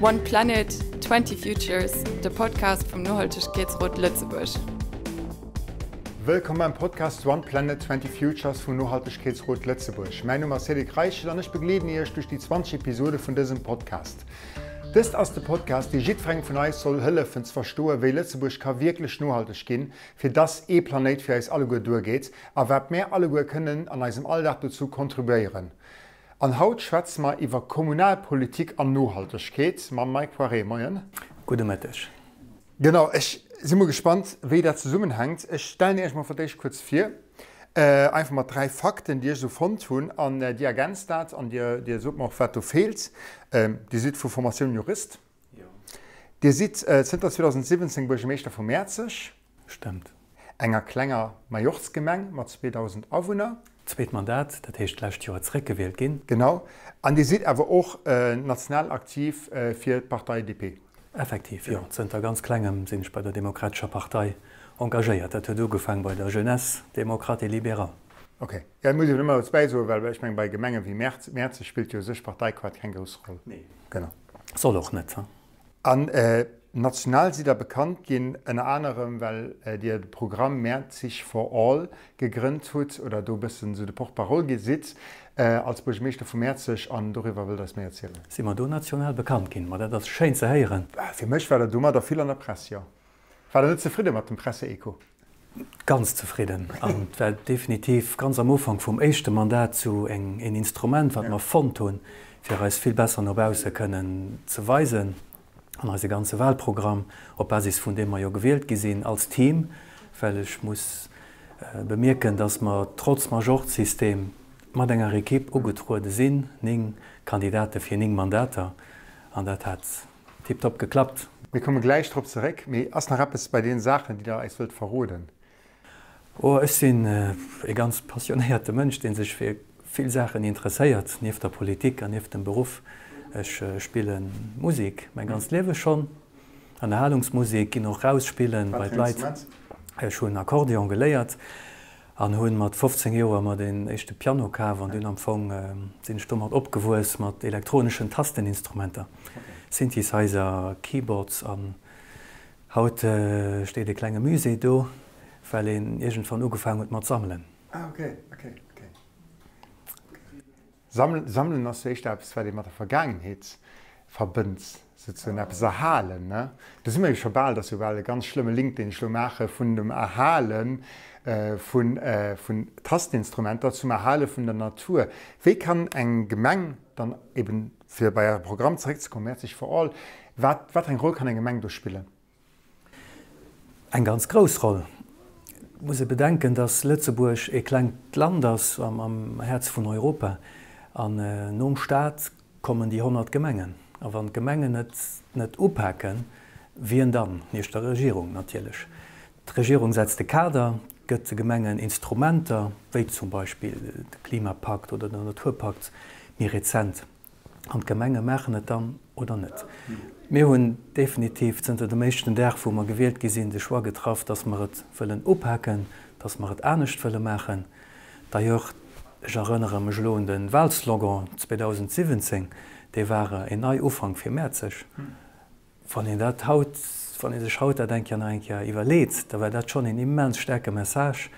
One Planet, 20 Futures, de Podcast vum Nohaltegkeetsrot Lëtzebuerg. Wëllkomm beim Podcast One Planet, 20 Futures vum Nohaltegkeetsrot Lëtzebuerg. Mäin Numm ass Cédric Reichel an ech begleeden Iech duerch déi 20 Episode vun dësem Podcast. Dëst ass de Podcast, dee jiddwerengem vun eis soll hëllefen ze verstoen, wéi Lëtzebuerg ka wierklech nohalteg ginn, fir dass ee Planéit fir eis alleguer duergeet a wat mär alleguer kënnen an eisem Alldag dozou kontribuéieren. An haut schwätze mer iwwer Kommunalpolitik an Nohaltegkeet mam Mike Poiré. Moien. Gudde Mëtteg. Genau, ech si mol gespannt, wéi dat zesummenhänkt. Ech stellen Iech mol fir d'éischt kuerz vir, einfach mat 3 Fakten, déi ech esou fonnt hunn, an Dir ergänzt dat an Dir, Dir sot mer och, wat do feelt. Dir sidd vu Formatioun Jurist. Jo. Dir sidd zënter 2017 Buergermeeschter vu Mäerzeg. Stemmt. Enger klenger Majorzgemeng mat 2.000 Awunner. Zweet Mandat, dat heescht d'lescht Joer zeréckgewielt ginn. Genau. An Dir sidd awer och national aktiv fir d'Partei DP. Effektiv, jo. Zënter ganz Klengem sinn ech bei der Demokratescher Partei engagéiert. Dat huet ugefaang bei der Jeunesse Démocrate et Libérale. Ok. Jo, dat muss ech ëmmer dobäi soen, well ech mengen, bei Gemenge wéi Mäerzeg spillt jo u sech Parteikoart keng grouss Roll. Nee. Genau. Soll och net. An national sidd Der bekannt ginn, ënner anerem well Dir de Programm Mäerzig for all gegrënnt hutt oder do e bëssen esou de Porte-parole gi sidd als Buergermeeschter vu Mäerzeg an doriwwer wëllt eis méi erzielen. Si mer do national bekannt ginn? Ma dat ass schéin ze héieren. Fir mech war Der domadder vill an der Press, jo. War Der net zefridde mat dem Presseecho? Ganz zefridden. An et war definitiv ganz am Ufank vum éischte Mandat sou eng een Instrument, wat mer fonnt hunn, fir eis vill besser no bausse kënnen ze weisen an eise ganze Wahlprogramm, op Basis vun deem mer jo gewielt gi sinn als Team, well ech muss bemierken, dass mer trotz Majorzsystem mat enger Equipe ugetruede sinn, 9 Kandidate fir 9 Mandater, an dat hat Tiptop geklappt. Mir komme gläich drop zeréck, mee ass nach eppes bei deenen Saachen, déi Der eis wëllt verroden? Oh, ech sinn e ganz passionéierte Mënsch, dee sech fir vill Saachen interesséiert, nieft der Politik an nieft dem Beruff. Ech spille Musek mäi ganzt Liewe schonn, Ënnerhalungsmusek, ginn och raus spillen bei d'Leit. Ech hunn Akkordeon geléiert An hunn mat 15 Joer mer den éischte Piano kaf an dunn am Fong sinn ech domat opgewuess mat elektroneschen Tasteninstrumenter, Synthesizer, Keyboards an haut steet e klenge Musée do, well een iergendwann ugefaang huet mat sammelen. Ah ok, ok, ok. Sammelen ass jo éischter eppes, wat ee mat der Vergaangenheet verbënnt, souzesoen eppes erhalen, ne? Do si mer jo scho bal, dat ass jo bal e ganz schlëmme Link, deen ech elo maache vun dem Erhale vun Tasteninstrumenter zum Erhale vun der Natur. Wéi kann eng Gemeng dann eben, fir bei Äre Programm zeréckzekommen, Mäerzeg for all, wat, wat fir eng Roll kann eng Gemeng do spillen? Eng ganz grouss Roll. Et muss ee bedenken, datt Lëtzebuerg ee klengt Land ass am Häerz vun Europa an nom Staat kommen déi 100 Gemengen. A wann d'Gemengen et net upaken, wien dann? Nieft der Regierung natierlech. D'Regierung setzt de Kader, gëtt de Gemengen Instrumenter, wéi zum Beispill de Klimapakt oder den Naturpakt méi rezent. An d'Gemenge maachen et dann oder net. Mir hunn definitiv zënter dem éischten Dag, wou mer gewielt gi sinn, de Choix getraff, dass mer et wëllen upaken, dass mer et anescht wëlle maachen. D'ailleurs, ech erënnere mech elo un de Wahlslogan 2017, dee war een Neiufank fir Mäerzeg. Wann een dat haut, wann ee sech haut dat eng Kéier nach eng Kéier iwwerleet, da war dat schonn een immens staarke Message.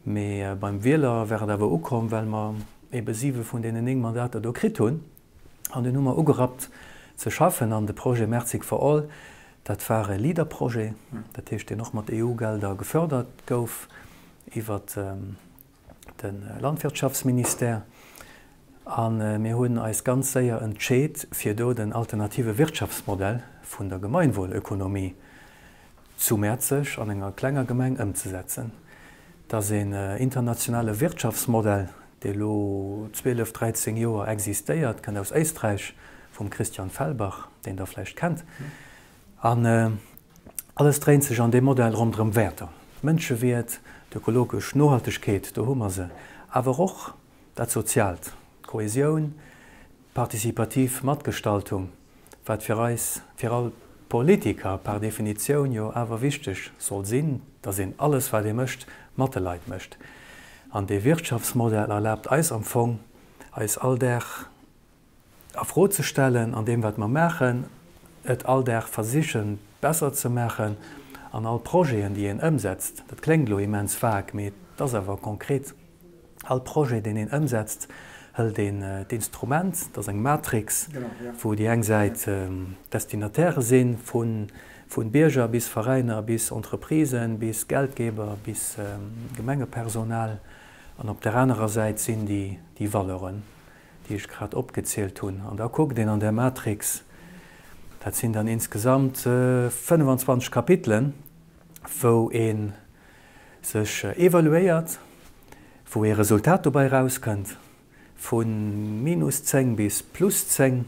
Mee beim Wieler war et awer ukomm, well mer ebe siwe vun deenen 9 Mandater do kritt hunn. An dunn hu mer ugerappt ze schaffen. An de Projet Merzig for all, dat war e Leader-Projet, dat heescht, deen och mat EU-Gelder gefördert gouf iwwert de Landwirtschaftsministère. A mir hunn eis ganz séier entscheet, fir do den alternative Wirtschaftsmodell vun der Gemeinwohlökonomie zu Mäerzeg an enger klenger Gemeng ëmzesetzen. Et ass een internationale Wirtschaftsmodell, dee lo 12, 13 Joer existéiert, kënnt aus Éisträich vum Christian Fellbach, deen Der vläicht kennt. An alles dréint sech an deem Modell ronderëm Wäerter, d'Mënschewierd, d'ökologesch Nohaltegkeet, do hu mer se, awer och dat Soziaalt, d'Kohesioun, d'participativ Matgestaltung, wat fir eis, fir all Politiker par Definitioun jo awer wichteg soll sinn, dass een alles, wat ee mécht, mat de Leit mécht. An dee Wirtschaftsmodell erlaabt eis am Fong, eis all Dag a Fro ze stellen an deem, wat mer maachen. et all Dag versichen, besser ze maachen an all Projeten, déi een ëmsetzt, dat kléngt elo immens vag, mee et ass awer konkret, all Projet, deen een ëmsetzt, hëlt een d'Instrument, dat ass eng Matrix, wou déi eng Säit d'Destinataire sinn, vu Bierger bis Veräiner bis Entreprisen bis Geldgeber bis Gemengepersonal, an op där anerer Säit sinn déi Valeuren. déi ech grad opgezielt hunn, an da kuckt een an där Matrix, dat sinn dann insgesamt 25 Kapitelen, wou ee sech evaluéiert, wou ee Resultat dobäi erauskënnt vu minus 10 bis plus 10,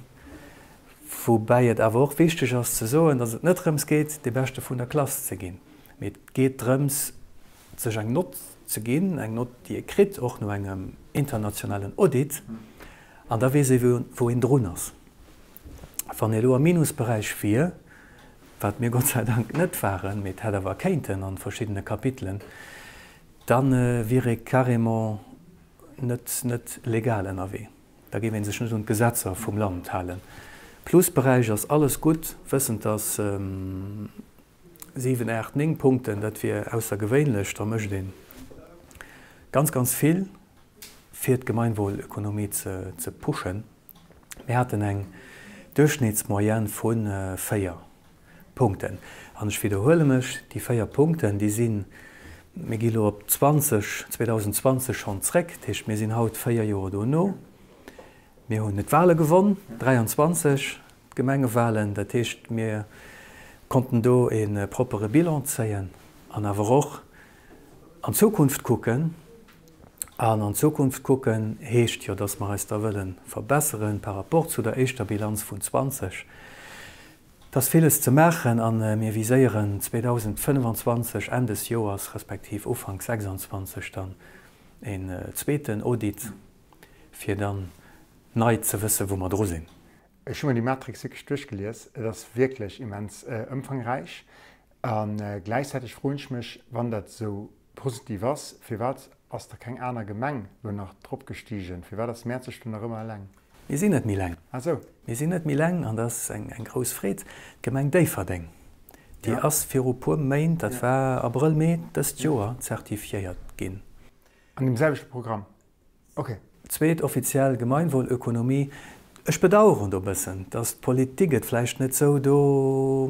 woubäi et awer och wichteg ass ze soen, datt et net drëms geet, dee Beschte vun der Klass ze ginn, mee et geet drëms, sech eng Nott ze ginn, eng Nott, déi ee kritt, och no engem internationalen Audit, an da weess ee wou een drun ass. Wann ee elo am Minusberäich wier, wat mir Gott sei Dank net waren, mee et hätt awer kéinten an verschiddene Kapitelen, da wier ee carrément net net legal ënnerwee. Da géif ee sech net un d'Gesetzer vum Land halen. Plusberäich ass alles gutt, wëssend datt 7, 8, 9 Punkten, dat wier aussergewéinlech. Da mécht ee ganz, ganz vill, fir d'Gemeinwohlökonomie ze pushen. Mir haten eng Duerchschnittsmoyenne vu 4 Punkten. An ech widderhuele mech, déi 4 Punkten, déi sinn, mir gi elo op 20, 2020 schonn zréck, dat heescht, mir sinn haut 4 Joer dono. Mir hunn d'Wahle gewonn, 23 d'Gemengewahlen, dat heescht, mir konnten do e proppere Bilan zéien an awer och an d'Zukunft kucken. An an d'Zukunft kucken heescht jo, dass mer eis da wëlle verbessere par rapport zu der éischter Bilanz vun 20. Et ass villes ze maachen a mir viséieren 2025, Enn des Joers respektiv Ufank 26 dann en zweeten Audit. fir dann nei ze wëssen, wou mer dru sinn. Ech hu mer déi Matrix wierklech duerchgelies. Et ass wierklech immens ëmfangräich. A gläichzäiteg froen ech mech, wann dat esou positiv ass, firwat ass da keng aner Gemeng lo nach drop gestigen? Firwat ass Mäerzeg do nach ëmmer eleng? Mir sinn net méi leng. Ah sou. Mir sinn net méi leng, an dat ass eng grouss Freed. D'Gemeng Déifferdeng, déi ass viru puer Méint, dat war Abrëll, Mee dëst Joer, zertifiéiert ginn. An deem selwechte Programm? Ok. Zweet offiziell Gemeinwohlökonomie. Ech bedaueren do bëssen, dass d'Politik et vläicht net sou do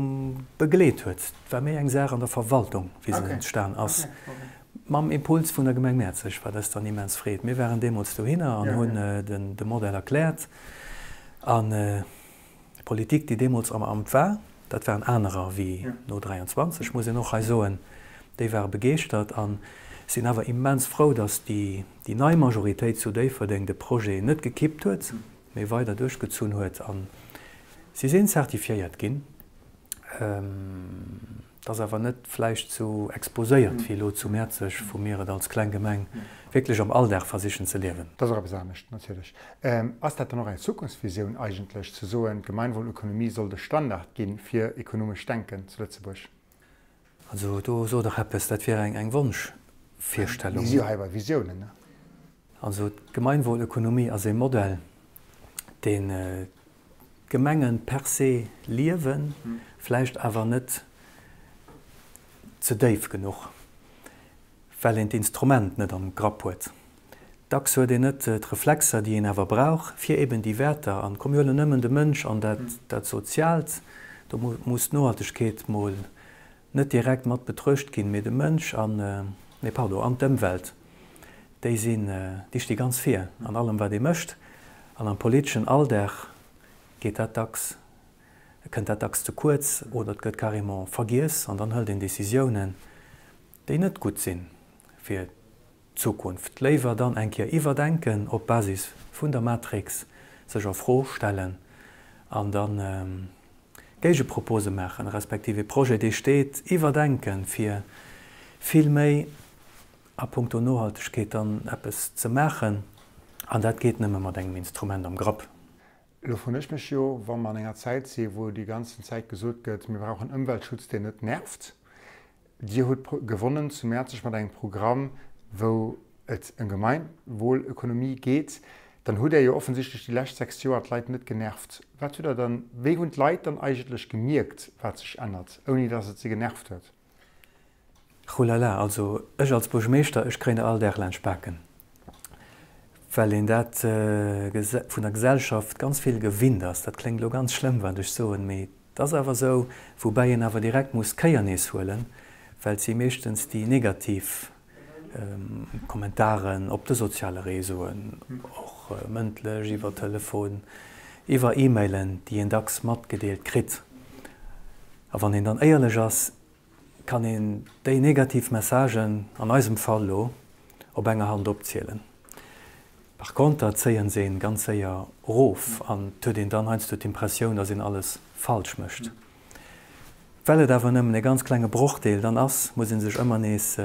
begleet huet. Et war méi eng Saach an der Verwaltung, wéi se entstan ass, mam Impuls vun der Gemeng Mäerzeg, wat eis dann immens freet. Mir waren deemools dohinner an hunn de Modell erkläert an D'Politik, déi deemools am Amt war, dat waren anerer wéi no 23, muss een och hei soen, déi ware begeeschtert a sinn awer immens frou, datt déi nei Majoritéit zu Déifferdeng de Projet net gekippt huet, mee weider duerchgezunn huet. A si sinn zertifiéiert ginn. Et ass awer net vläicht sou exposéiert wéi elo zu Mäerzeg, wou mir et als kleng Gemeng wierklech am Alldag versichen ze liewen. Dat ass och eppes anescht natierlech. Ass dat dann och eng Zukunftsvisioun eigentlech, ze soen, d'Gemeinwohlökonomie soll de Standard gi fir ekonomescht Denken zu Lëtzebuerg? Also do sot Der eppes, dat wier eng Wonschvirstellung. Mir si jo hei bei Visiounen, ne? Also d'Gemeinwohlökonomie ass e Modell, deen d'Gemengen per se liewen, vläicht awer net ze déif genuch, well een d'Instrument net am Grapp huet. Dacks huet een net d'Reflexer, déi een awer brauch, fir eben déi Wäerter, an komm mir huelen nëmmen de Mënsch an dat Soziaalt, do muss d'Nohaltegkeet mol net direkt mat betruecht ginn, mee de Mënsch an, nee pardon, an d'Ëmwelt, déi sinn, déi sti ganz vir an allem wat ee mécht. An am politeschen Alldag geet dat dacks, kënnt dat dacks ze kuerz oder et gëtt carrément vergiess an dann hëlt een Décisiounen, déi net gutt sinn fir d'Zukunft. Léiwer dann eng Kéier iwwerdenken op Basis vun der Matrix, sech a Fro stellen an dann Géigepropose maachen, respektiv ee Projet, dee steet, iwwerdenken, fir vill méi a puncto Nohaltegkeet dann eppes ze maachen. An dat geet nëmme mat engem Instrument am Grapp. Elo froen ech mech jo, wa mer an enger Zäit si wou déi ganzen Zäit gesot gëtt, mir brauchen Ëmweltschutz, deen net nervt. Dir hutt gewonnen zu Mäerzeg mat engem Programm, wou et ëm Gemeinwohlökonomie geet. Dann hutt Der jo offensichtlech déi lescht 6 Joer d'Leit net genervt. Wat hutt Der dann, wéi hunn d'Leit dann eigentlech gemierkt, wat sech ännert, ouni datt et se genervt huet? Hulala, also ech als Buergmeeschter, ech kréien der all Dag laanscht d'Baken, well een dat vun der Gesellschaft ganz vill gewinnt ass. Dat kléngt elo ganz schlëmm, wat ech soen, mee et ass awer esou, woubäi een awer direkt muss d'Kéier nees huelen, well et si meeschtens déi negativ Kommentaren op de soziale Réseauen, och mëndlech, iwwer Telefon, iwwer E-Mailen, déi een dacks matgedeelt kritt. A wann een dann éierlech ass, kann een déi negativ Messagen, an eisem Fall elo, op enger Hand opzielen. Par konter zéien se een ganz séier erof an et huet een dann heiansdo d'Impressioun, dass een alles falsch mécht. Well et awer nëmmen e ganz klenge Brochdeel dann ass, muss ee sech ëmmer nees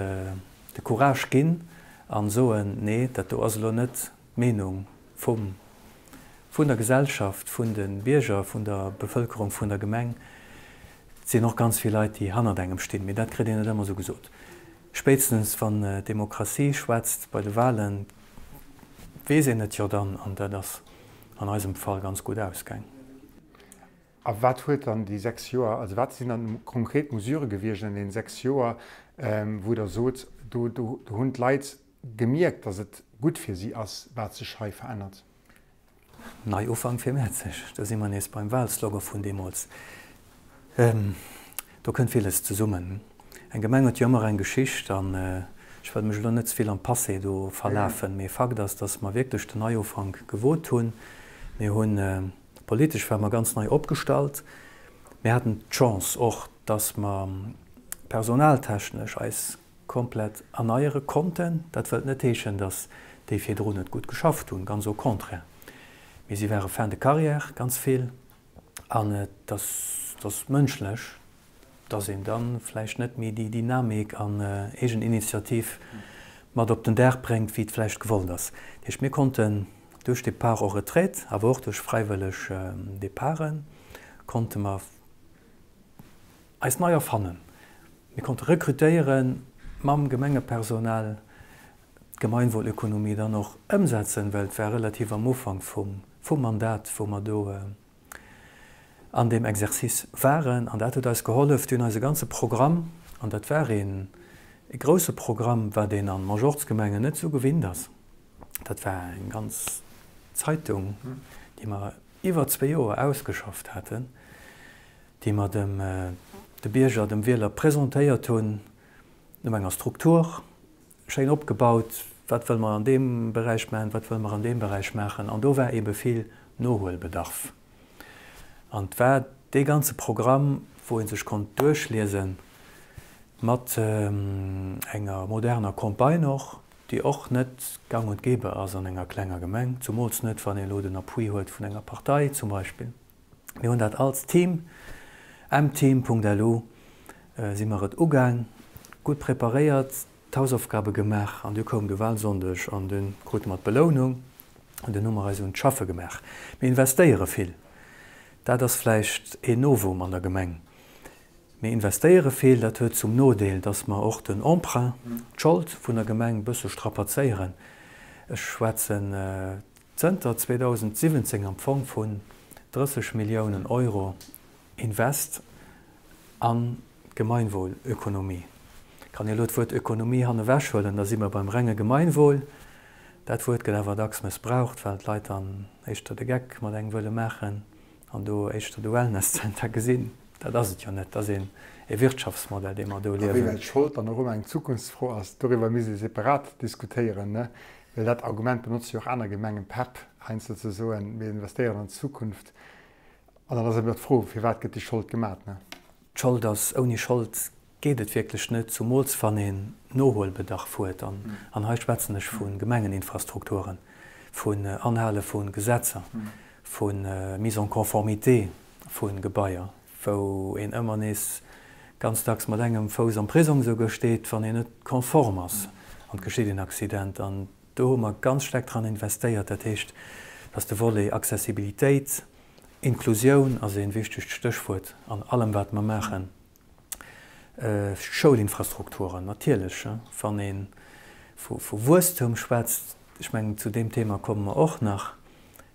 de Courage ginn an soen, nee, dat do ass elo net d'Meenung vum, vun der Gesellschaft, vun de Bierger, vun der Bevëlkerung vun der Gemeng. Et sinn och ganz vill Leit, déi hannert engem stinn, mee dat kritt een net ëmmer esou gesot. Spéitstens wann d'Demokratie schwätzt bei de Wahlen, weess een et jo dann, an dat ass an eisem Fall ganz gutt ausgaang. A wat huet dann déi 6 Joer, also wat sinn dann konkret Mesurë gewiescht an deenen 6 Joer, wou Der sot, do do hunn d'Leit gemierkt, datt et gutt fir si ass, wat sech hei verännert? Neiufank fir Mäerzeg, do si mer nees beim Wahlslogan vun deemools. Do kënnt villes zesummen. Eng Gemeng huet jo ëmmer eng Geschicht an ech wëll mech elo net ze vill am Passé do verlafen, mee Fakt ass, datt mer wierklech den Neiufank gewot hunn. Mir hunn Politesch ware mer ganz nei opgestallt. Mir haten d'Chance och, dass mer personaltechnesch eis komplett erneiere konnten. Dat wëllt net heeschen, dass déi virdrun net gutt geschafft hunn, ganz au contraire. Mee si ware fin de carrière, ganz vill, an et ass mënschlech, dass een da vläicht net méi déi Dynamik an Eegeninitiativ mat op den Dag bréngt, wéi et vläicht gewollt ass. Dat heescht, mir konnten duerch Départ en retraite, awer och duerch fräiwëlleg Départen, konnte mer eis nei erfannen. Mir konnte rekrutéiere mam Gemengepersonal, d'Gemeinwohlökonomie dann och ëmsetzen, well et war relativ am Ufank vum Mandat, wou mer do an deem Exercice waren. An dat huet eis gehollef, dunn eise ganze Programm, an dat war een e grouse Programm, wat een an Majortsgemengen net esou gewinnt ass, dat war eng ganz Zeitung, déi mer iwwer zwee Joer ausgeschafft haten, déi mer dem de Bierger, dem Wieler presentéiert hunn, no enger Struktur, schéin opgebaut, wat wëlle mer an deem Beräich maachen, wat wëlle mer an deem Beräich maachen. An do war eebe vill Nohuelbedarf. An et war dee ganze Programm, wou ee sech konnt duerchliesen, mat enger moderner Campagne och, déi och net gang und gäbe ass an enger klenger Gemeng, zumools net, wann ee elo den Appui huet vun enger Partei zum Beispill. Mir hunn dat als Team, mteam.lu, si mer et ugaang, gutt preparéiert, d'Hausaufgabe gemaach an du koum de Wahlsonndeg an dunn krute mer d'Belounung an dunn hu mer eis un d'Schaffe gemaach. Mir investéiere vill, dat ass vläicht een Novum an der Gemeng. Mir investéiere vill, dat huet zum Nodeel, dass mer och den Emprunt, d'Schold vun der Gemeng bësse strapazéieren. Ech schwätzen zënter 2017 am Fong vun 30 Milliounen Euro Invest an d'Gemeinwohlökonomie. Kann ee elo d'Wuert Ökonomie hannewech huelen, da si mer beim renge Gemeinwohl. Dat Wuert gëtt awer dacks mëssbraucht, well d'Leit dann éischter de Geck mat engem wëlle maachen an do éischter de Wellness-Center gesinn. Dat ass et jo net, dat ass een e Wirtschaftsmodell, dee mer do A liewen. wéiwäit Schold dann och ëmmer eng Zukunftsfro ass, doriwwer misst ee separat diskutéieren, ne? Well dat Argument benotze jo och aner Gemengen, PEP, heiansdo ze soen, mir investéieren an d'Zukunft. An dann ass ëmmer d'Fro, firwat gëtt déi Schold gemat, ne? D'Schold ass, ouni Schold geet et wierklech net, zumools wann een Nohuelbedarf huet. An hei schwätzen ech vu Gemengeninfrastrukturen, vun Anhale vu Gesetzer, vu Mise en conformité vu Gebaier, wou een ëmmer nees ganz dacks mat engem Fouss am Prisong esouguer steet, wann een net konform ass an et geschitt een Accident. An do hu mer ganz staark dran investéiert. Dat heescht, dass de Volet Accessibilitéit, Inklusioun ass ee wichtegt Stéchwuert an allem wat mer maachen. Schoulinfrastrukturen natierlech, wann ee vu Wuesstum schwätzt. Ech mengen, zu deem Thema komme mer och nach.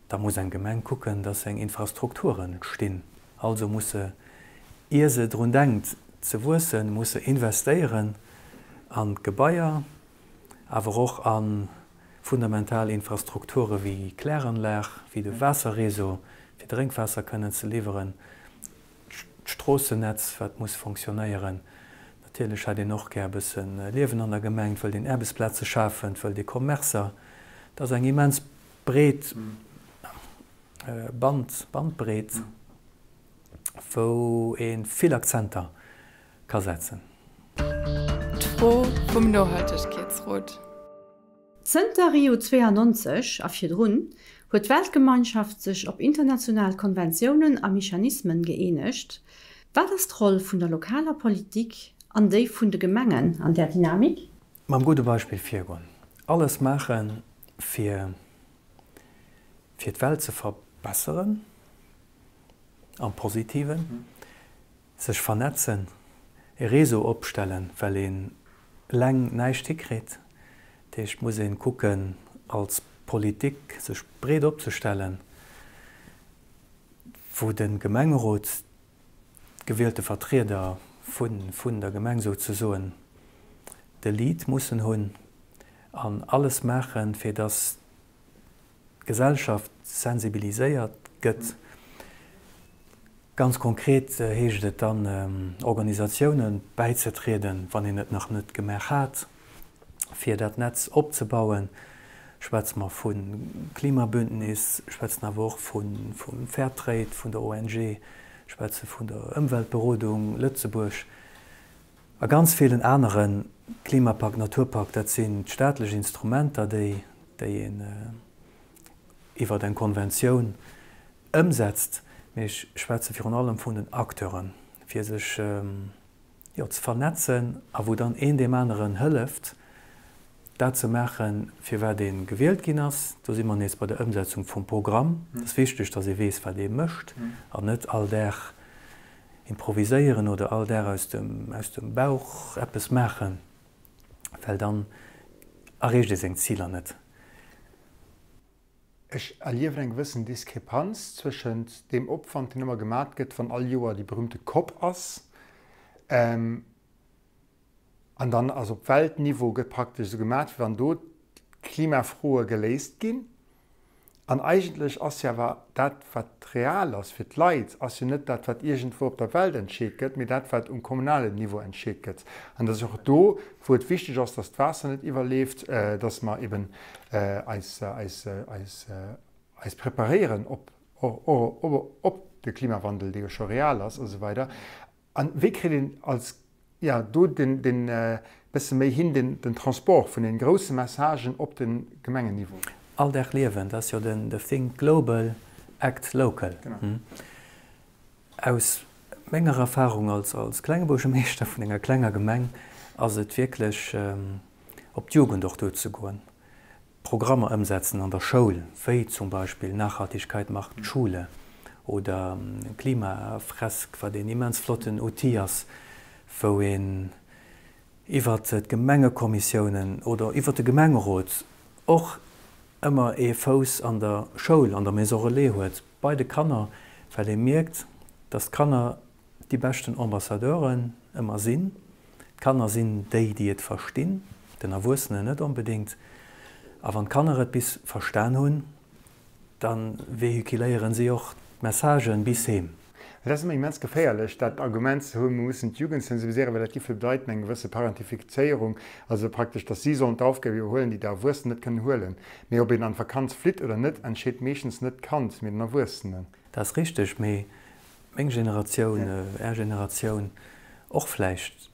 Da muss eng Gemeng kucken, dass seng Infrastrukturen stinn. Also muss se, ier se drun denkt ze wuessen, muss se investéieren an d'Gebaier, awer och a fundamental Infrastrukture wéi Kläranlag, wéi de Waasserréseau, fir Drénkwaasser kënnen ze liwweren, d'Stroossennetz, wat muss fonctionnéieren. Natierlech hätt een och gär e bësse Liewen an der Gemeng, et wëllt een Aarbechtsplaze schafen, et wëllt ee Commercer. Et ass eng immens breet Band, Bandbreet, wou ee vill Akzenter ka setzen. D'Fro vum Nohaltegkeetsrot. Zënter Rio 92 a virdrun huet d'Weltgemeinschaft sech op international Konventiounen a Mechanismen gëeenegt. Wat ass d'Roll vun der lokaler Politik an déi vun de Gemengen an där Dynamik? Mam gudde Beispill virgoen. Alles maachen, fir fir d'Welt ze verbesseren, am Positiven. Sech vernetzen, e Réseau opstellen, well een eleng näischt hikritt. Dat heescht, et muss een kucken als Politik sech breet opzestellen, wou de Gemengerot, d'gewielte Vertrieder vun der Gemeng souzesoen, de Lead mussen hunn an alles maachen, fir datt d'Gesellschaft sensibiliséiert gëtt. Ganz konkret heescht et dann, Organisatiounen bäizetrieden, wann een et nach net gemaach hat, fir dat Netz opzebauen. Schwätze mer vu Klimabündnis, schwätzen awer och vu Fairtrade, vun der ONG, schwätze vun der Ëmweltberodung Lëtzebuerg a ganz villen aneren. Klimapakt, Naturpakt, dat sinn d'staatlech Instrumenter, déi een iwwert eng Konventioun ëmsetzt, mee ech schwätze virun allem vun den Acteuren, fir sech, jo, ze vernetzen a wou dann een deem aneren hëlleft, dat ze maachen, firwat ee gewielt ginn ass. Do si mer nees bei der Ëmsetzung vum Programm. Et ass wichteg, datt ee weess, wat ee mécht an net all Dag improviséieren oder all Dag aus dem, aus dem Bauch eppes maachen, well dann erreecht ee seng Ziler net. Ech erliewen eng gewëssen Diskrepanz zwëschent deem Opwand, deen ëmmer gemat gëtt, wann all Joer déi berühmte Cop ass, an dann ass op Weltniveau gëtt praktesch esou gemat, wéi wann do d'Klimafroe geléist ginn. An eigentlech ass jo awer dat, wat real ass fir d'Leit, ass jo net dat, wat iergendwou op der Welt entscheet gëtt, mee dat, wat um kommunalen Niveau entscheet gëtt. An dat ass och do, wou et wichteg ass, dass d'Waasser net iwwerleeft, dass mer eben eis, eis, eis, eis preparéieren op, op de Klimawandel, dee jo scho real ass a sou weider. An wéi kritt een als, jo, do den, den bësse méi hin, den, den Transport vun den grousse Messagen op de Gemengenniveau? All Dag liewen, dat ass jo den the think global, act local. Aus menger Erfahrung als, als klenge Buergermeeschter vun enger klenger Gemeng ass et wierklech op d'Jugend och duerzegoen. Programmer ëmsetzen an der Schoul, wéi zum Beispill Nachhaltigkeit macht Schule oder Klimafresk, wat een immens flotten Outil ass, wou een iwwert d'Gemengekommissiounen oder iwwert de Gemengerot och ëmmer ee Fouss an der Schoul, an der Maison Relais huet, bei de Kanner, well ee mierkt, dass d'Kanner déi beschten Ambassadeuren ëmmer sinn. D'Kanner sinn déi, déi et verstinn, den Erwuessenen net onbedéngt. A wann d'Kanner et bis verstan hunn, da vehiculéieren si och d'Messagen bis heem. Et ass ëmmer immens geféierlech, dat Argument ze hunn, mir mussen d'Jugend sensibiliséieren, well dat giff jo bedeiten eng gewësse Parentifizéierung, also praktesch, datt si sollen d'Aufgabe iwwerhuelen, déi d'Erwuessen net kënnen huelen. Mee ob een an d'Vakanz flitt oder net, entscheet meeschtens net d'Kand, mee den Erwuessenen. Dat ass richteg, mee Meng Generatioun, Är Generatioun och vläicht,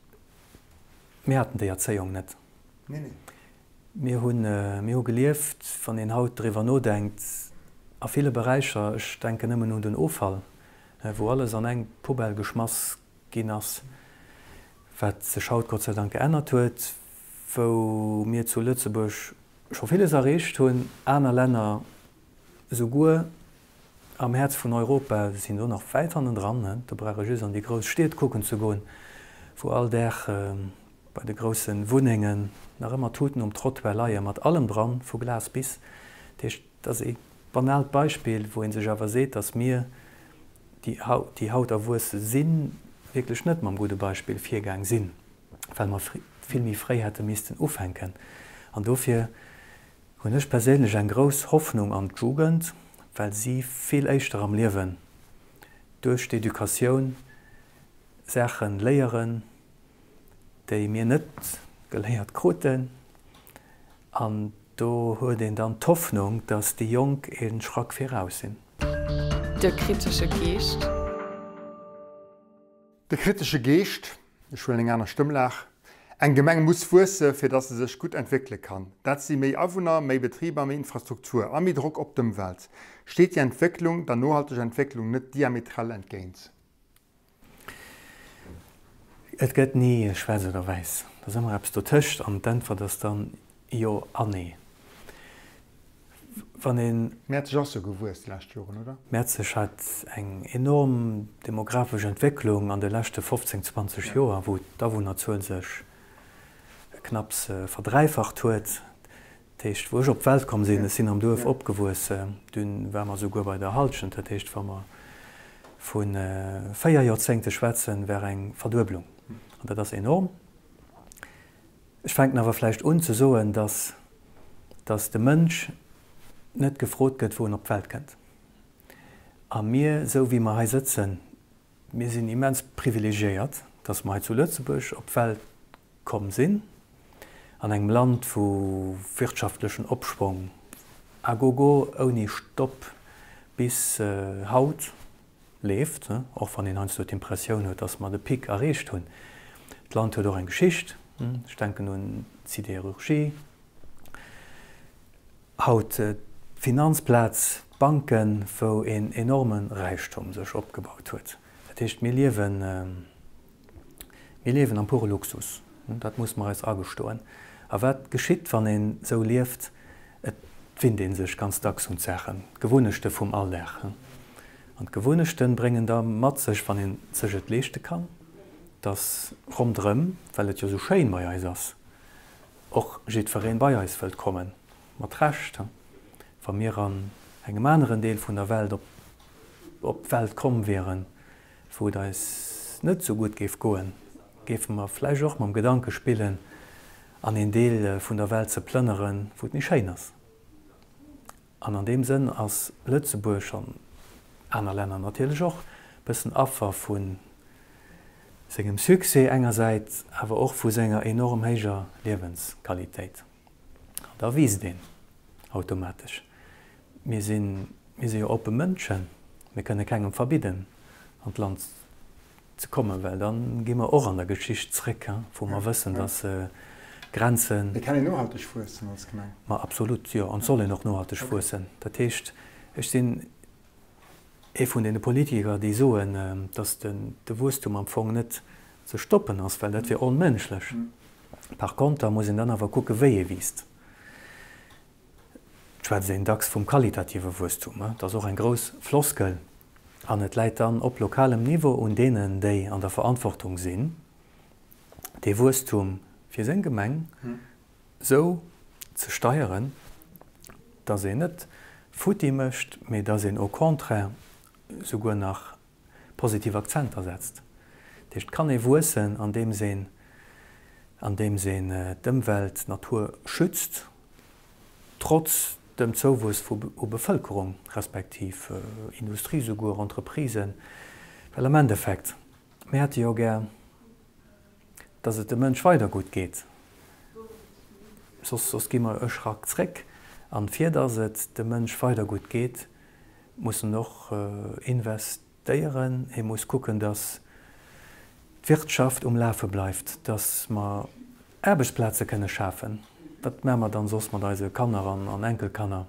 mir haten déi Erzéiung net. Mir hunn, mir hu gelieft, wann een haut driwwer nodenkt, a ville Beräicher, ech denken nëmmen un den Offall, wou alles an eng Poubelle geschmass ginn ass, wat sech haut Gott sei Dank geännert huet, wou mir zu Lëtzebuerg scho villes erreecht hunn, aner Länner esouguer Am Häerz vun Europa sinn do nach wäit hannendran. Do brauch ee just an déi grouss Stied kucken ze goen, wou all Dag. Bei de grousse Wunnengen nach ëmmer Tuten um Trottoir leie mat allem dran, vu Glas bis. Dat heescht, dat ass ee banaalt Beispill, wou ee sech awer seet, datt mir, déi déi haut erwuesse sinn, wierklech net mam gudde Beispill virgaang sinn, well mer vill méi fréi hätte missten ufänken. An dofir hunn ech perséinlech eng grouss Hoffnung an d'Jugend, well si vill éischter am Liewen duerch d'Educatioun Saache léieren, déi mir net geléiert kruten. An do huet een dann d'Hoffnung, datt déi Jonk ee Schrack viraus sinn. De kritesche Geescht. De kritesche Geescht, ech huelen eng aner Stëmmlag, Eng Gemeng muss wuesse fir datt se sech gutt entwéckele kann. Dat si méi Awunner, méi Betriber, méi Infrastruktur a méi Drock op d'Ëmwelt. Steet déi Entwécklung der nohalteger Entwécklung net diametral entgéint? Et gëtt ni schwaarz oder wäiss, et ass ëmmer eppes dotëscht an d'Äntwert ass dann jo an nee. Wann een. Mäerzeg ass jo gewuess déi lescht Joren, oder? Mäerzeg hat eng enorm demografesch Entwécklung an de leschte 15, 20 Joer, wou d'Awunnerzuel sech knapps verdräifacht huet. Dat heescht, wou ech op d'Welt komm sinn, ech sinn am Duerf opgewuess, dunn ware mer souguer bei der Halschent, dat heescht, wa mer vu 4 Joerzéngte schwätzen, war eng Verdueblung. An dat ass enorm. Ech fänken awer vläicht un ze soen, dass, dass de Mënsch net gefrot gëtt, wou en op d'Welt kënnt. A mir, esou wéi mer hei sëtzen, mir sinn immens privilegiéiert, dass mer hei zu Lëtzebuerg op d'Welt komm sinn, an engem Land, wou wirtschaftlechen Opschwong à gogo, ouni Stopp bis haut leeft, och wann een heiansdo d'Impressioun huet, dass mer de Pic erreecht hunn. D'Land huet och eng Geschicht, ech denken un d'Sidérurgie, haut d'Finanzplaz, d'Banken, wou een enorme Räichtum sech opgebaut huet. Dat heescht, mir liewen, Mir liewen am pure Luxus, dat musse mer eis agestoen. A wat geschitt, wann een esou lieft? Et winnt ee sech ganz dacks un d'Saachen, d'Gewunnechte vum Alldag. An d'Gewunnechte bréngen da mat sech, wann ee sech et leeschte kann, dass ronderëm, well et jo esou schéin bei eis ass, och jiddweree bei eis wëllt kommen. Mat Recht. Wa mir an engem aneren Deel vun der Welt op d'Welt komm wieren, wou et eis net esou gutt géif goen, géife mer vläicht och mam Gedanke spillen, an een Deel vun der Welt ze plënneren, wou et méi schéin ass. An an deem Sënn ass Lëtzebuerg, an aner Länner natierlech och, e bëssen Affer vu sengem Succès engersäits, awer och vu senger enorm héijer Liewensqualitéit. An da wiisst een automatesch. Mir sinn, mir si jo oppe Mënschen, mir kënne kengem verbidden an d'Land ze kommen, well da gi mer och an der Geschicht zréck, wou mer wëssen, datt Grenzen. Et kann een nohalteg wuessen als Gemeng. Ma absolut, jo, an et soll een och nohalteg wuessen. Dat heescht, ech sinn ee vun deene Politiker, déi soen, datt de Wuesstum am Fong net ze stoppen ass, well dat wier onmënschlech. Par konter muss een dann awer kucke wéi ee wiisst. Et schwätzt een dacks vum qualitative Wuesstum. Dat ass och eng grouss Floskel. An et läit dann op lokalem Niveau un deenen, déi an der Verantwortung sinn, dee Wuesstum fir seng Gemeng esou ze steieren, dass een net futti mécht, mee dass een au contraire souguer nach positiv Akzenter setzt. Dat heescht, et kann ee wuessen, andeems een, andeems een d'Ëmwelt, d'Natur schützt, trotz dem Zouwuess vu u Bevëlkerung, respektiv Industrie souguer, Entreprisen, well am Endeffekt, mir hätte jo gär, dass et dem Mënsch weider gutt geet, soss, soss gi mer e Schrack zréck. An fir dass et dem Mënsch weider gutt geet, muss en och investéieren, e muss kucken, dass d'Wirtschaft um Lafe bleift, dass mer Aarbechtsplaze kënne schafen. Wat maache mer dann soss mat eise Kanner an Enkelkanner?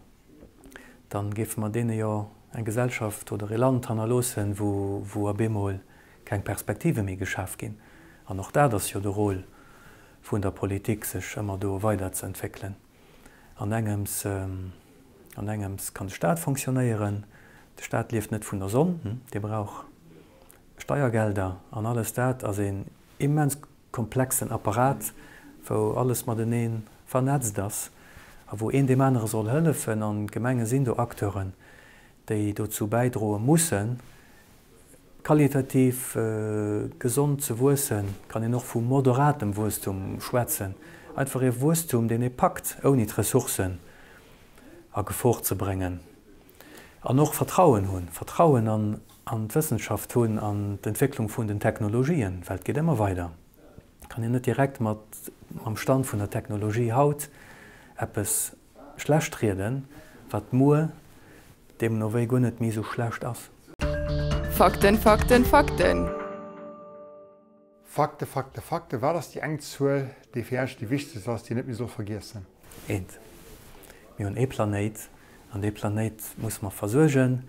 Dann géife mer deene jo eng Gesellschaft oder ee Land hannerloossen, wou op eemol keng Perspektive méi geschaf ginn. An och dat ass jo de Rôle vun der Politik, sech ëmmer do weiderzeentwéckelen. An engems, an engems kann de Staat fonctionnéieren. De Staat lieft net vun der Sonn, dee brauch Steiergelder an alles dat ass een immens. komplexen Apparat, wou alles matenee vernetzt ass a wou een deem anere soll hëllefen. An d'Gemenge sinn do Acteuren, déi dozou bäidroe mussen, qualitativ gesond ze wuessen. Kann een och vu moderatem Wuesstum schwätzen, einfach ee Wuesstum, deen ee packt, ouni d'Ressourcen a Gefor ze bréngen. An och Vertrauen hunn, Vertrauen an an d'Wëssenschaft hunn, an d'Entwécklung vun den Technologien, well et geet ëmmer weider. Et kann een net direkt mat mam Stand vun der Technologie haut eppes schlecht rieden, wat muer deemno wéi guer net méi esou schlecht ass. Fakten, Fakten, Fakten! Fakte, Fakte, Fakte, Wat ass déi eng Zuel, déi fir Iech déi wichtegst ass, déi een net méi soll vergiessen? Eent. Mir hunn ee Planéit, an dee Planéit musse mer versuergen.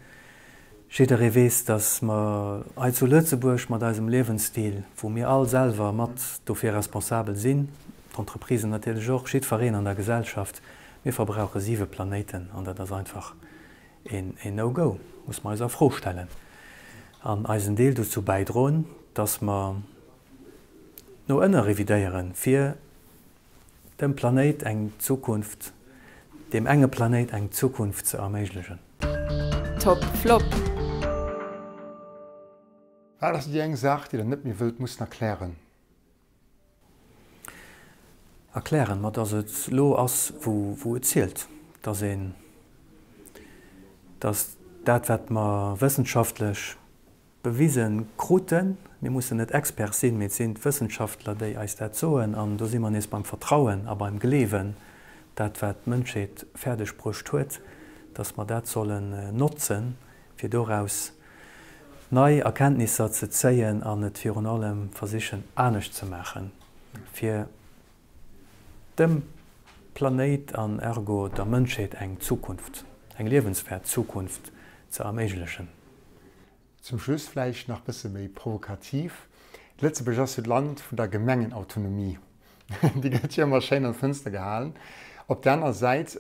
Jidderee weess, datt mer hei zu Lëtzebuerg mat eisem Liewensstil, wou mir all selwer mat dofir responsabel sinn, d'Entreprisen natierlech och, jiddwereen an der Gesellschaft, mir verbrauche siwe Planéiten an dat ass einfach Een No-Go muss mer eis a Fro stellen an eisen Deel dozou bäidroen, dass mer no ënne revidéieren, fir dem Planéit eng Zukunft, deem enge Planéit eng Zukunft ze erméiglechen. Top Flop. Wat ass déi eng Saach, déi Der net méi wëllt mussen erklären? Erklären, ma dass et elo ass, wou et zielt, dass een, dass dat, wat mer wëssenschaftlech bewise kruten, mir mussen net Expert sinn, mee et sinn d'Wëssenschaftler, déi eis dat soen, an do si mer nees beim Vertrauen a beim Gleewen, dat, wat d'Mënschheet fäerdeg bruecht huet, dass mer dat sollen notzen, fir doraus nei Erkenntnisser ze zéien an et virun allem versichen anescht ze maachen, fir dem Planéit an ergo der Mënschheet eng Zukunft, eng liewenswäert Zukunft ze erméiglechen. Zum Schluss vläicht nach bësse méi provokativ, Lëtzebuerg ass jo d'Land vun der Gemengenautonomie. Déi gëtt jo ëmmer schéin an d'Fënster gehalen. Op der anerer Säit,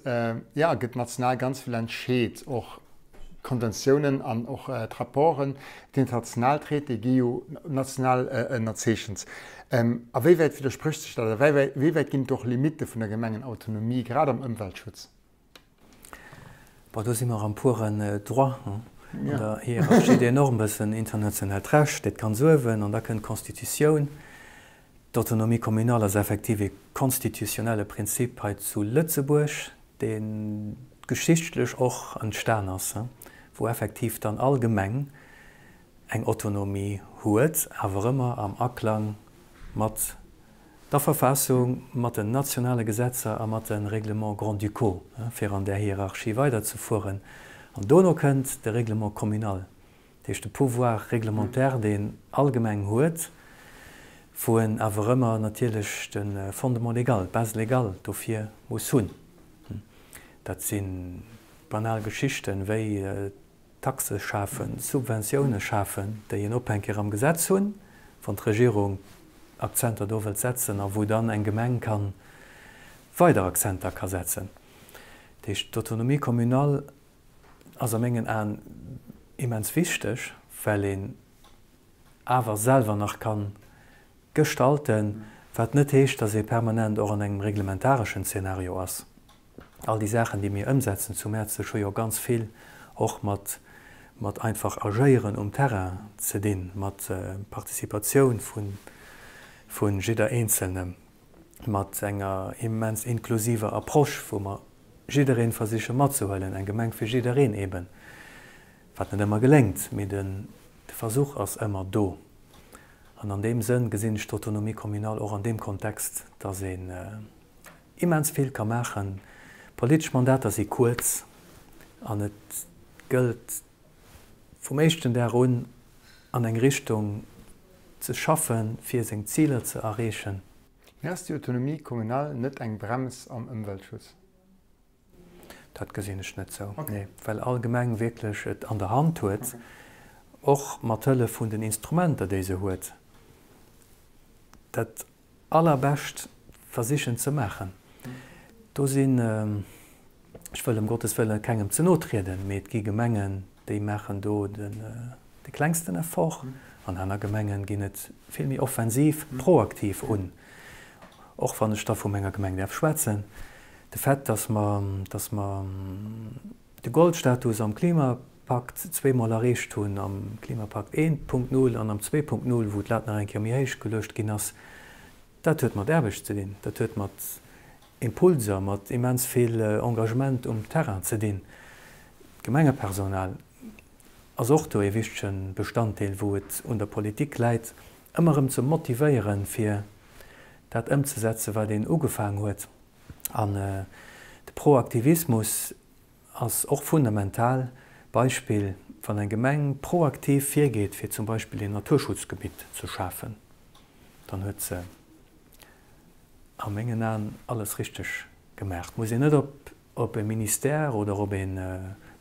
jo, gëtt national ganz vill entscheet, och d'Konventiounen an och d'Rapporten, d'international Traitéë gi jo national ënnerzeechent. A wéi wäit widdersprécht sech dat? A wéi wäit ginn et och Limitte vun der Gemengenautonomie, grad am Ëmweltschutz? Bon, do si mer am puren Droit, an der Hierarchie des normes, bëssen internationaalt Recht, dat ganz uewen, an da kënnt d'Constitutioun. D'Autonomie communale ass effektiv ee konstitutionnelle Prinzip hei zu Lëtzebuerg, dee geschichtlech och entstan ass, wou effektiv dann all Gemeng eng Autonomie huet, awer ëmmer am Aklang mat der Verfassung, mat den nationale Gesetzer a mat de Règlements grand-ducaux, fir an där Hierarchie weiderzefueren. An dono kënnt de Règlement communal, dat heescht de Pouvoir réglementaire, deen all Gemeng huet, wou en awer ëmmer natierlech de Fondement légal, d'Base légale dofir muss hunn. Dat si banal Geschichten, wéi Taxe schafen, Subventioune schafen, déi een Ophänker am Gesetz hunn, wann d'Regierung Akzenter do wëllt setzen a wou dann eng Gemeng ka weider Akzenter ka setzen. Dat heescht, d'Autonomie communale ass a mengen Aen immens wichteg, well een awer selwer nach ka gestalten, wat net heescht, datt ee permanent och an engem reglementareschen Zeenario ass. All déi Saachen, déi mir ëmsetzen zu Mäerzeg, hu jo ganz vill och mat mat einfach Agéieren um Terrain ze dinn, mat Participatioun vu vu jidder Eenzelnem, mat enger immens inklusiver Approche, wou mer jiddereen versiche matzehuelen, eng Gemeng fir jiddereen eben, wat net ëmmer geléngt, mee de Versuch ass ëmmer do. An an deem Sënn gesinn ech d'Autonomie communale och an deem Kontext, dass een immens vill ka maachen. Politesch Mandater si kuerz an et gëllt vum éischten Dag un an eng Richtung ze schaffen, fir seng Ziler ze erreechen. Mee ass déi Autonomie communale net eng Brems am Ëmweltschutz? Dat gesinn ech net sou, nee, well all Gemeng wierklech et an der Hand huet, och mat Hëllef vun den Instrumenter, déi se huet, dat Allerbescht versichen ze maachen. Do sinn, ech wëll ëm Gottes Wëlle kengem ze no trieden, mee et gi Gemengen, déi maachen do de klengsten Effort. An aner Gemengen ginn et vill méi offensiv, proaktiv un. Och wann ech da vu menger Gemeng däerf schwätzen, de Fait, dass mer, dass mer de Goldstatus am Klimapakt zweemol erreecht hunn, am Klimapakt 1.0 an am 2.0, wou d'Lat nach eng Kéier méi héich geluecht ginn ass, dat huet mat Aarbecht ze dinn, dat huet mat Impulser, mat immens vill Engagement um Terrain ze dinn. D'Gemengepersonal ass och do ee wichtege Bestanddeel, wou et un der Politik läit, ëmmer erëm ze motivéieren, fir dat ëmzesetzen, wat een ugefaang huet. An de Proaktivismus ass och fundamental. Beispill, Wann eng Gemeng proaktiv virgeet, fir zum Beispill een Naturschutzgebitt ze schafen, dann huet se a mengen Aen alles richteg gemaach. Et muss een net op op e Ministère oder op een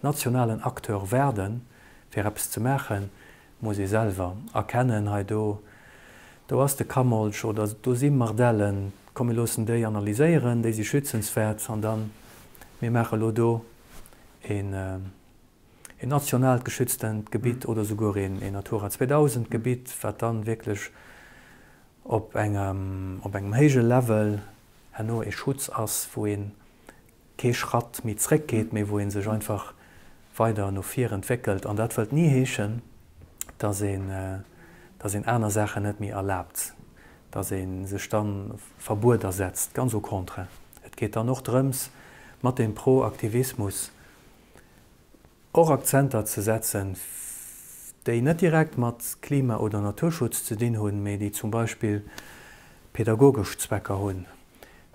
nationalen Acteur waarden, fir eppes ze maachen, muss ee selwer erkennen, hei do, do ass de Kammolch oder do si Mardellen, komm mir loossen déi analyséieren, déi si schützenswäert an dann, mir maache lo do een nationaalt geschütztent Gebitt oder souguer een Natura 2000 Gebitt, wat dann wierklech op engem, op engem héije Level herno ee Schutz ass, wou ee kee Schratt méi zréckgeet, mee wou ee sech einfach weider no vir entwéckelt. An dat wëllt ni heeschen, dass een, dass een aner Saachen net méi erlaabt, dass ee sech da Verbueder setzt, ganz au contraire. Et geet dann och drëms, mat deem Proaktivismus och Akzenter ze setzen, déi net direkt mat Klima oder Naturschutz ze dinn hunn, mee déi zum Beispill pedagogesch Zwecker hunn,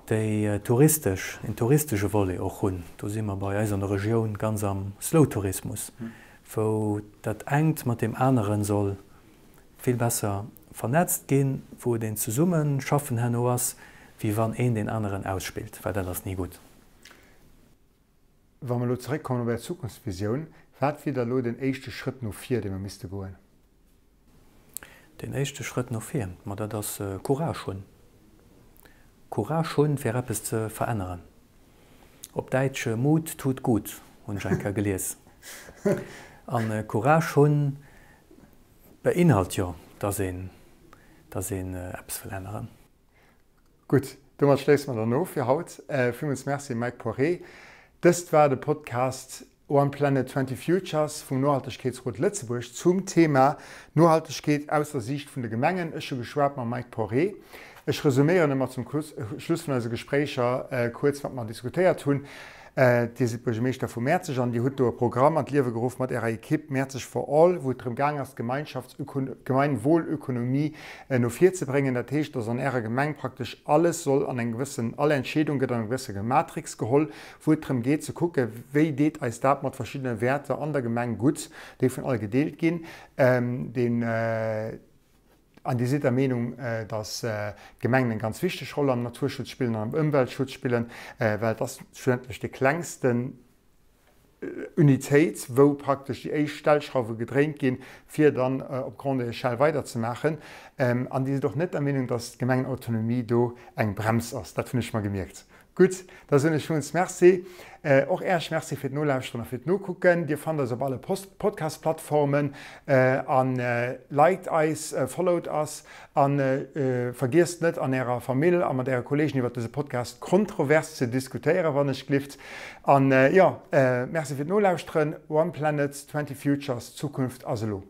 déi touristesch, een touristesche Volet och hunn. Do si mer bei eis an der Regioun ganz am Slow-Tourismus, wou dat engt mat deem anere soll vill besser vernetzt ginn, wou et een Zesummeschaffen herno ass, wéi wann een deen aneren ausspillt, well dat ass ni gutt. Wa mer elo zeréckkommen op Är Zukunftsvisioun, wat wier da elo den éischte Schrëtt no vir, dee mer misste goen? Deen éischte Schrëtt no vir, ma dat ass Courage hunn. Courage hunn, fir eppes ze veränneren. Op Däitsch, Mut tut gut, hunn ech eng Kéier gelies. A Courage hunn beinhalt jo, dass een, dass een eppes wëll änneren. Gutt, domat schléisse mer dann of fir haut. Villmools Merci Mike Poiré. Dëst war de Podcast One Planet 20 Futures vum Nohaltegkeetsrot Lëtzebuerg zum Thema Nohaltegkeet aus der Siicht vun de Gemengen. Ech hu geschwat mam Mike Poiré. Ech resuméieren ëmmer zum Schluss vun eise Gespréicher kuerz, wat mer diskutéiert hunn. Dir sidd Buergermeeschter vu Mäerzeg an Dir hutt do e Programm an d'Liewe geruff mat Ärer Ekipp Mäerzeg for all, wou et drëm gaang ass, d'Gemeinwohlökonomie no vir ze bréngen. Dat heescht, dass an Ärer Gemeng praktesch alles soll an eng gewëssen, all Entscheedung gëtt an eng gewësse Matrix geholl, wou et drëm geet ze kucken, wéi deet eis dat mat verschiddene Wäerter an der Gemeng gutt, déi vun all gedeelt ginn. Deen. An Dir sidd der Meenung, datt d'Gemengen eng ganz wichteg Roll am Naturschutz spillen an am Ëmweltschutz spillen, well et ass schlussendlech déi klengsten Unitéit, wou praktesch déi éischt Stellschrauwe gedréint ginn, fir dann op grande échelle weiderzemaachen. An Dir sidd och net der Meenung, datt d'Gemengenautonomie do eng Brems ass. Dat hunn ech mer gemierkt. Gutt, da soen ech villmools Merci. Och Äech Merci fir d'Nolauschteren a fir d'Nokucken. Dir fannt eis op alle Podcast-Plattformen a liked eis, followt eis a vergiesst net an Ärer Famill a mat Äre Kolleegen iwwert dëse Podcast kontrovers ze diskutéieren, wann ech glift. An jo, Merci fir d'Nolauschteren. One Planet, 20 Futures, d'Zukunft ass elo.